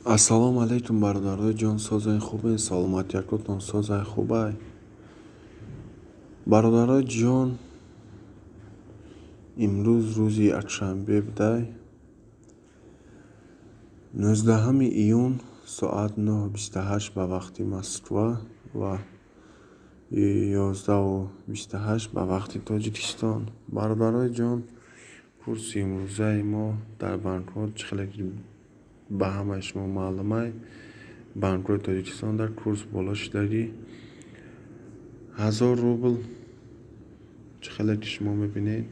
Ассалому алайкум, бародарои ҷон, созай, хубе, саломатиякотон созай, хубай, бародарои ҷон. Имрӯз рӯзи якшанбе будай, 19 июн, соат 9:28 ба вақти Москва ва 11:28 ба вақти Тоҷикистон. Бародарои ҷон, курси имрӯзаи мо дар банкҳо чӣ хеле ки ба ҳамаи шумо маълумай, банкҳои Тоҷикистон дар курс боло шудагӣ. 1000 рубл, чӣ хеле ки шумо мебинед.